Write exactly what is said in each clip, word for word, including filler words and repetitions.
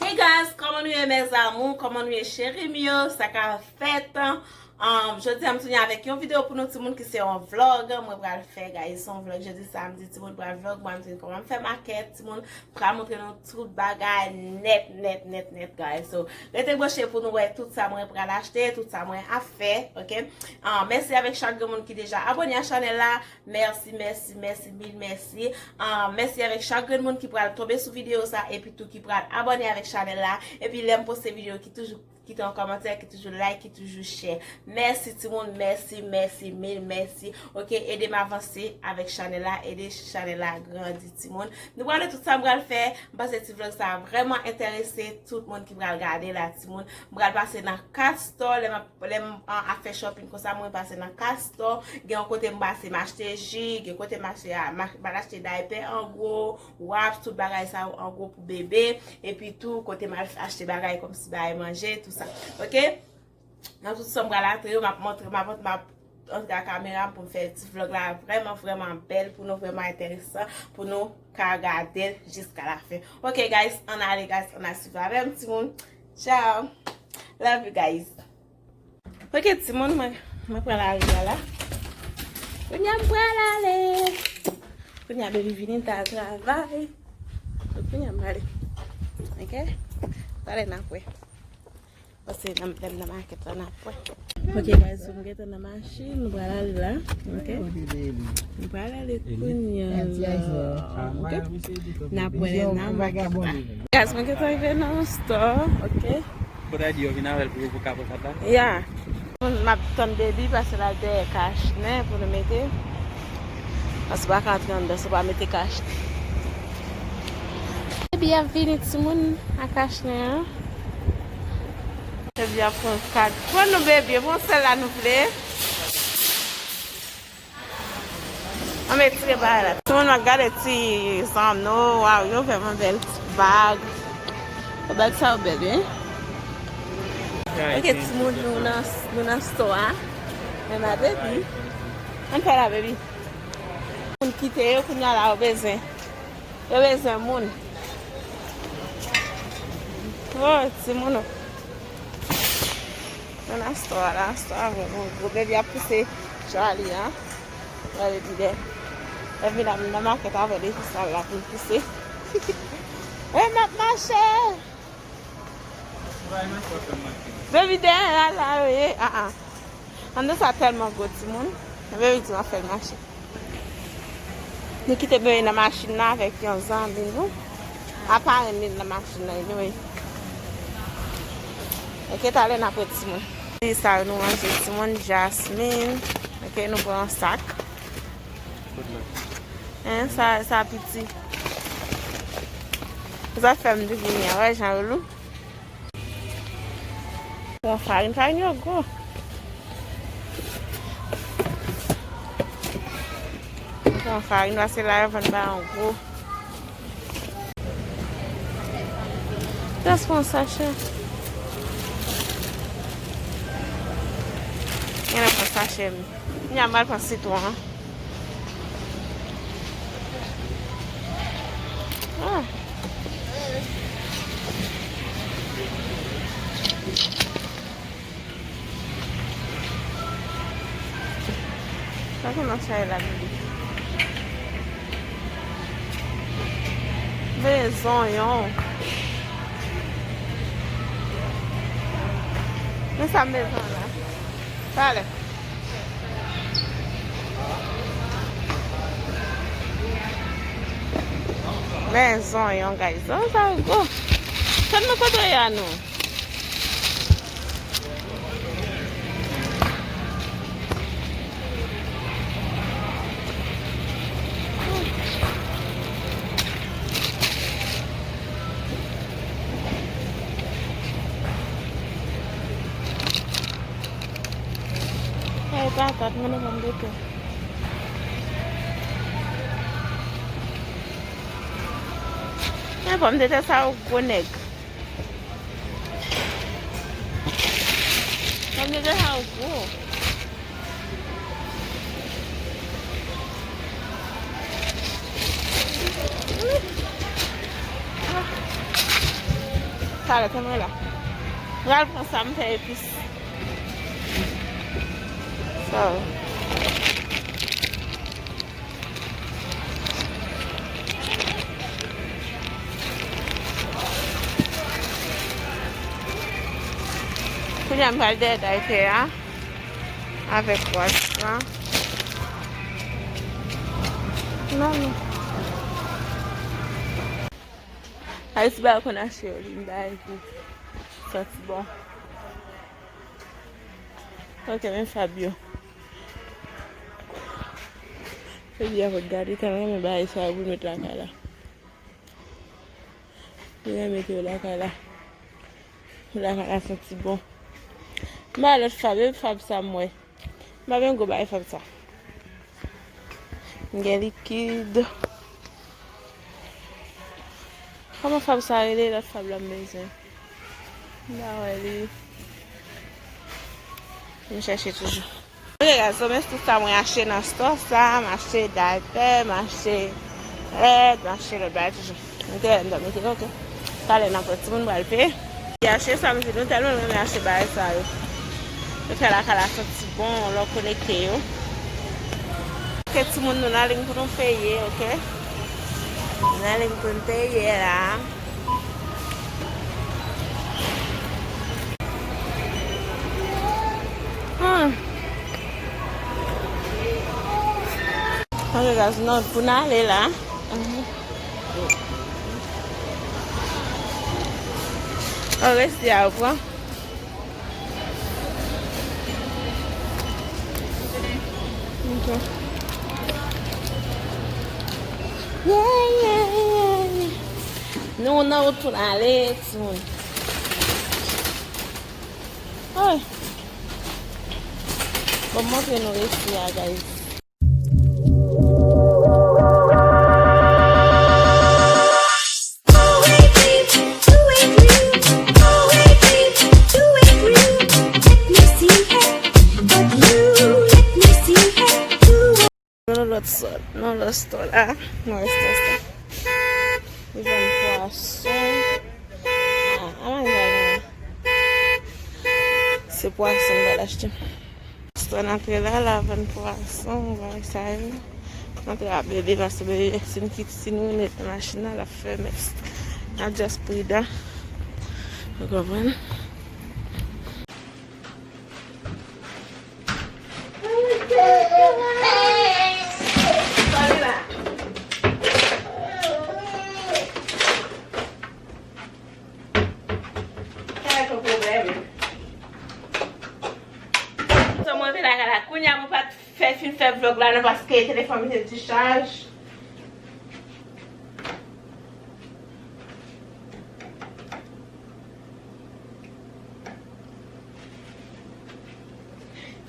Hey guys, kòman nou ye, mes amours? Kòman nou ye, cheri m yo? Sa ka fèt? Um, jodi a m tounen avèk yon videyo pou nou timoun ki se yon vlog mwen pral fè, guys. Se yon vlog jodi samdi, timoun pral vlog, mwen m di kòman m fè makèt, timoun pral montre nou tout bagay nèt, nèt, nèt, nèt, guys. So, rete branche pou nou wè tout sa mwen pral achte, tout sa mwen ap fè, ok? Ah, mèsi avèk chak grenn moun ki deja abòne a chanèl la. Mèsi, mèsi, mèsi, mil mèsi. Ah, mèsi avèk chak grenn moun ki pral tonbe sou videyo sa, epi tou ki pral abòne avèk chanèl la, epi lè m poste videyo ki toujou kite yon kòmantè, ki toujou like, ki toujou share. Mèsi timoun, mèsi, mèsi, mil mèsi. Ok, ede m avanse avèk chanèl la, ede chanèl la grandi timoun. Nou pral wè tout sa m pral fè. M panse ti vlog sa vrèman enterese tout moun ki pral gade la timoun. M pral pase nan kat store, lè m ap, lè m, an, ap fè shopping konsa, mwen pase nan kat store. Gen yon kote m pase m achte ji, gen kote m achte, a, m a-, m al achte daypè an gwo, wap, tout bagay sa yo an gwo pou bebe. Epi tou, kote m al achte bagay kòmsi bagay manje, tout sa. Ok? Nan tout sa m pral achte yo, m ap montre, m ap, m ap antre a kamera m pou m fè ti vlog la vrèman, vrèman bèl pou nou, vrèman enteresan pou nou ka gade l jiska la fen. Ok, guys, ann ale, guys, ann al swiv avè m, timoun. Ciao. Love you, guys. Ok, timoun, mwen, mwen pral ale la. Kounye a m pral ale. Kounye a baby vini, l ta travay. So, kounye a m ale. Ok? Talè n ap wè. Pase nan, lè m nan makèt la, n ap wè. Ok, guys, so m gentan nan machin, nou pral ale la. Ok? M pral ale kounye a la. Ok? N ap wè lè nan makèt la. Guys, mwen gentan rive nan store, ok? Kote di yo vin avè l pou yo pou kapot la? Ya. M ap tann baby pase la dèyè kachnen pou nou mete. Paske w pa ka antre anndan san w pa mete kachnen. Baby ap vini timoun ak kachnen an. Baby ap pran kat. Pran nou baby, e bon sèl la nou vle. Ann retire bagay la. Timoun, mwen gade ti zanno, waw, yo vrèman bèl ti bag. Bag sa yo bèl, wi. Ok, timoun, nou nan, nou nan store a. Men ma baby. Ann fè la, baby. Moun kite yo, kounye a la, yo bezwen. Yo bezwen moun. Oh, timoun. Nou nan store la, store vrèman gwo. Baby ap pouse Charlie an. Wè baby dè. Lè vin la, m nan makèt avè l, e sa l la pou l pouse. E m ap mache. Baby dèyè a la, yo ye. Ah, ah. Anndan sa tèlman gwo, timoun. Baby di m ap fè l mache. Nou kite bebe nan machin nan avèk yon zanmi nou. Aparan li nan machin nan, anyway. Ok, talè n ap wè timoun. Sa yo nou ranje timoun, jasmin. Ok, nou pran yon sak. Hein, sa, sa piti. Sa fè m di vini an, wè jan yo lou. Pran farin, farin yo gwo. Pran farin, pase la yo vann ba an gwo. Just pran sachè. Gen lè pran sachè m. Kounye a m al pran sitwon an. Ah. Sa se nan chay la, bebe. Veye zonyon. Men sa m bezwen la. Talè. Men zonyon, guys. Zonyon sa yo gwo. Tann nou kote y a nou. Ay, patat, mwen nan pòmdetè. Men pòmdetè sa yo gwo nèg. Pòmdetè sa yo gwo. Talè, tann mwen la. Mwen al pran sa m fè epis. Sa. Kounye a m pral dèyè dayke a avèk wòch la. Non, non. Ayiti bagay konn achte yo, li m bagay ki santi bon. Ok, men Fabio. Fabio ap gade, tèlman renmen bagay sa yo pou l met lakay la. Li renmen mete yo lakay la. Lakay la santi bon. M bay lòt Fab, e Fab sa m wè. M pa byen gwo bay Fab sa. M gen likid. Kòman Fab sa rele? Lòt Fab la m bezwen. M pa wè li. M chèche toujou. Ok, guys, so men tout sa mwen achte nan store sa, m achte daypè, m achte lèt, m achte lòt bagay toujou. M te wè m t ap mete yo, ok. Talè n ap wè timoun pral peye. Li achte sa, m di nou tèlman m renmen achte bagay sa yo. Yo fè lakay la santi bon, lè w konekte yo. Ok, timoun, nou nan liy pou nou peye, ok? Nou nan liy pou n peye la. Hmm. Ok, guys, nou pou n ale la. Mhm. An resi a ou pran. Ok. Yeah, yeah, yeah, yeah. Nou nan wout pou n ale, timoun. Ay. Bon, m montre nou resi a, guys. Nan lòt sòt, nan lòt store la, nan lòt store sa. Li vann pwason. Ah, ah, ah, ah. Se pwason m pral achte. Store n antre la, la vann pwason, bagay sa yo. M antre a bebe, paske bebe, si n kite, si nou met nan machin nan, l ap fèmen. N ap just pridan. Ou konprann? So, mwen rive lakay la kounye a, mwen pa t fè, fin fè vlòg la non, paske telefòn mwen te dichaj.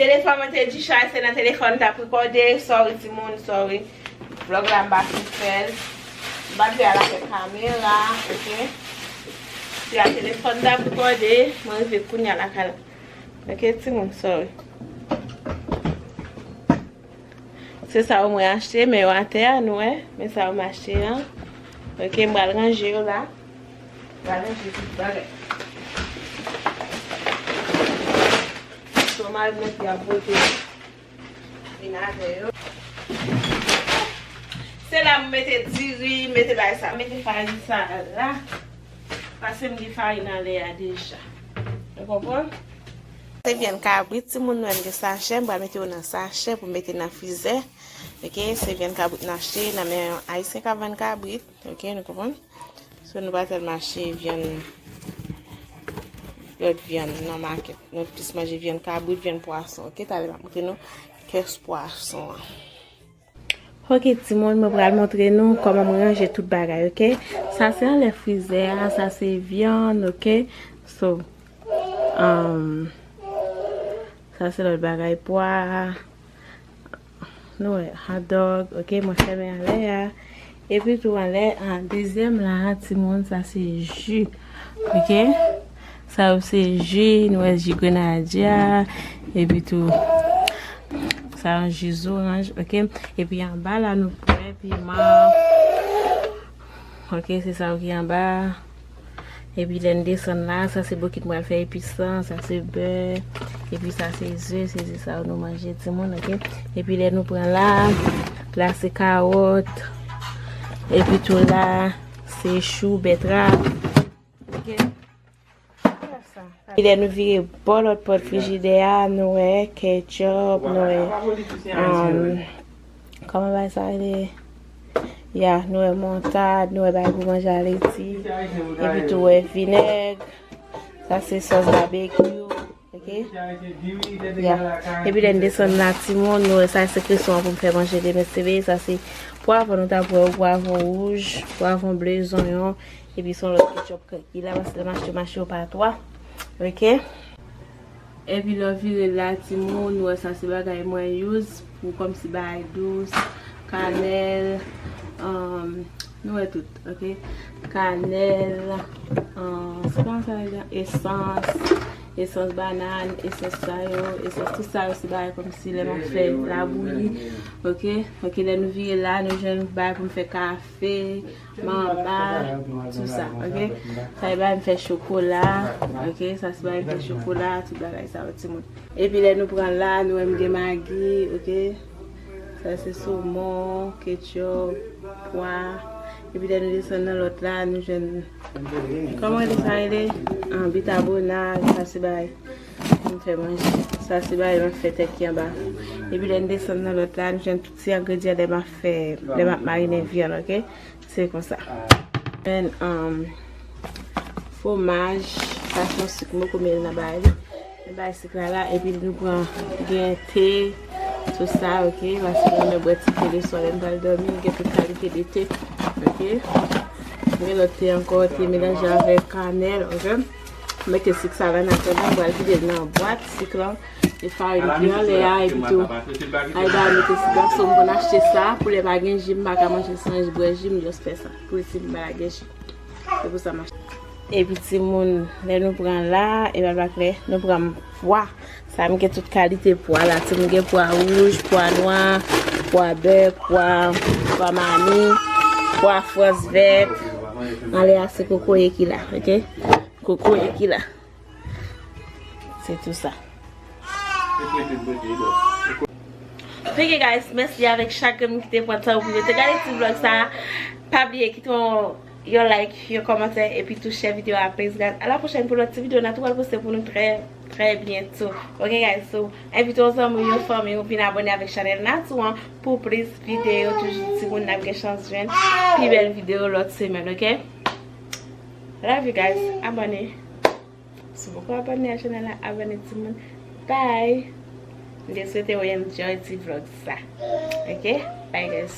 Telefòn mwen te dichaj, se nan telefòn m t ap rekòde. Sorry timoun, sorry. Vlòg la m pa fin fè l. M pa t vle al avèk kamera, ok? Se a telefòn m t ap rekòde, mwen rive kounye a lakay la. Ok timoun, sorry. Se sa yo mwen achte, men yo atè a, nou wè. Men sa yo m achte an. Ok, m pral ranje yo la. M pral ranje tout bagay. So, m al montre a pote vin avè yo. Se la m mete diri, m mete bagay sa. M mete farin sa la. Paske m gen farin anlè a deja. Ou konprann? Se vyann kabrit, timoun, nou wè m gen sachè, m pral mete yo nan sachè pou m mete nan frizè. Ok, se vyann kabrit n achte nan men yon Ayisyen k ap vann kabrit. Ok, nou konprann? So, nou pa tèlman achte vyann, lòt vyann nan makèt. Nou plis manje vyann kabrit, vyann pwason. Ok, talè m ap montre nou kès pwason an. Ok, timoun, mwen pral montre nou kòman mwen ranje tout bagay, ok? Sa se anlè frizè a, sa se vyann, ok? So, um, sa se lòt bagay, pwa a. Nou wè, hot dog, ok, mwen fèmen anlè a. Epi tou anlè a, dezyèm la, timoun, sa se ji, ok? Sa yo se ji, nou wè ji grenadya, epi tou, sa yon ji zoranj, ok? Epi anba la, nou pwè, piman, ok, se sa yo ki anba. Epi lè n desann la, sa se bokit mwen al fè epis lan, sa se bè, epi sa se ze, se ze sa yo nou manje timoun, oke? Epi lè nou pran la, la se kawòt, epi tou la se chou, bètrav, oke? Epi lè nou vire bò lòt pòt frijidè a, nou wè ketchup, nou wè, um, kòman bagay sa rele? Ya, nou wè moutad, nou wè bagay pou manje a leti. Epi tou wè vinèg. Sa se sòs babekyou. Oke? Ya. Epi lè n desann la, timoun, nou wè sa se kresyon an pou m fè manje demen se veye. Sa se pwavwon, nou ta pran pwavwon wouj, pwavwon ble, zonyon. Epi se yon lòt ketchup ki la, paske lè m achte, m achte yo pa twa. Oke? Epi lè w vire la, timoun, nou wè sa se bagay mwen use pou kòmsi bagay dous, kanèl, um, nou wè tout, oke? Kanèl, um, se kòman sa rele? Esans, esans banàn, esans sa yo, esans tout sa yo se bagay kòmsi lè m ap fè labouyi, oke? Oke, lè nou vire la, nou jwenn bagay pou m fè kafe, manba, tout sa, oke? Sa e bagay m fè chokola, oke? Sa se bagay m fè chokola, tout bagay sa yo, timoun. Epi lè nou pran la, nou wè m gen magi, oke? Sa se somon, ketchup, pwa. Epi lè nou desann nan lòt la, nou jwenn, kòman rele sa rele? Ah, bikabonat, sa se bagay m fè manje. Sa se bagay m ap fè tèt ki anba. Epi lè n desann nan lòt la, nou jwenn tout ti engredyan lè m ap fè, lè m ap marinen vyann, oke? Se konsa. Men, um, fwomaj, sa se yon sik m poko mele nan bagay li. Men bagay sik la la, epi nou pran gen te, tout sa, oke? Paske m renmen bwè ti te le swa lè m pral dòmi, m gen tout kalite de te, oke? M gen lòt te ankò, te melanje avèk kanèl, oke? M mete sik sa la nan kanèl, m pral vide l nan bwat, sik lan. E farin ki anlè a, epi tou, ay ba mete sik la, so m konn achte sa, pou lè pa gen ji, m pa ka manje san bwè ji, m just fè sa. Pou si m pa gen ji. Se pou sa m achte. Epi timoun, lè nou pran la, e pa klè, nou pran pwa. Sa m gen tout kalite pwa la. Timoun gen pwa wouj, pwa nwa, pwa bè, pwa, pwa mami, pwa frans vèt. Anlè a se kokoye ki la, oke? Kokoye ki la. Se tou sa. Ok guys, mèsi avèk chak grenn moun ki te pran tan yo pou yo te gade ti vlog sa. Pa bliye kite yon, yon like, yon kòmantè, epi tou share videyo a, please guys. A la pwochèn pou lòt ti videyo n a tou pral poste pou nou trè, trè byento. Ok guys, so, envite yon zanmi w, yon fanmi w vin abòne avèk chanèl Natou an pou plis videyo, toujou timoun n ap gen chans jwenn pi bèl videyo lòt semèn, ok? Love you guys, abòne. Si w poko abòne a chanèl la, abòne timoun. Bye. M te swete w enjoy ti vlog sa. Ok? Bye guys.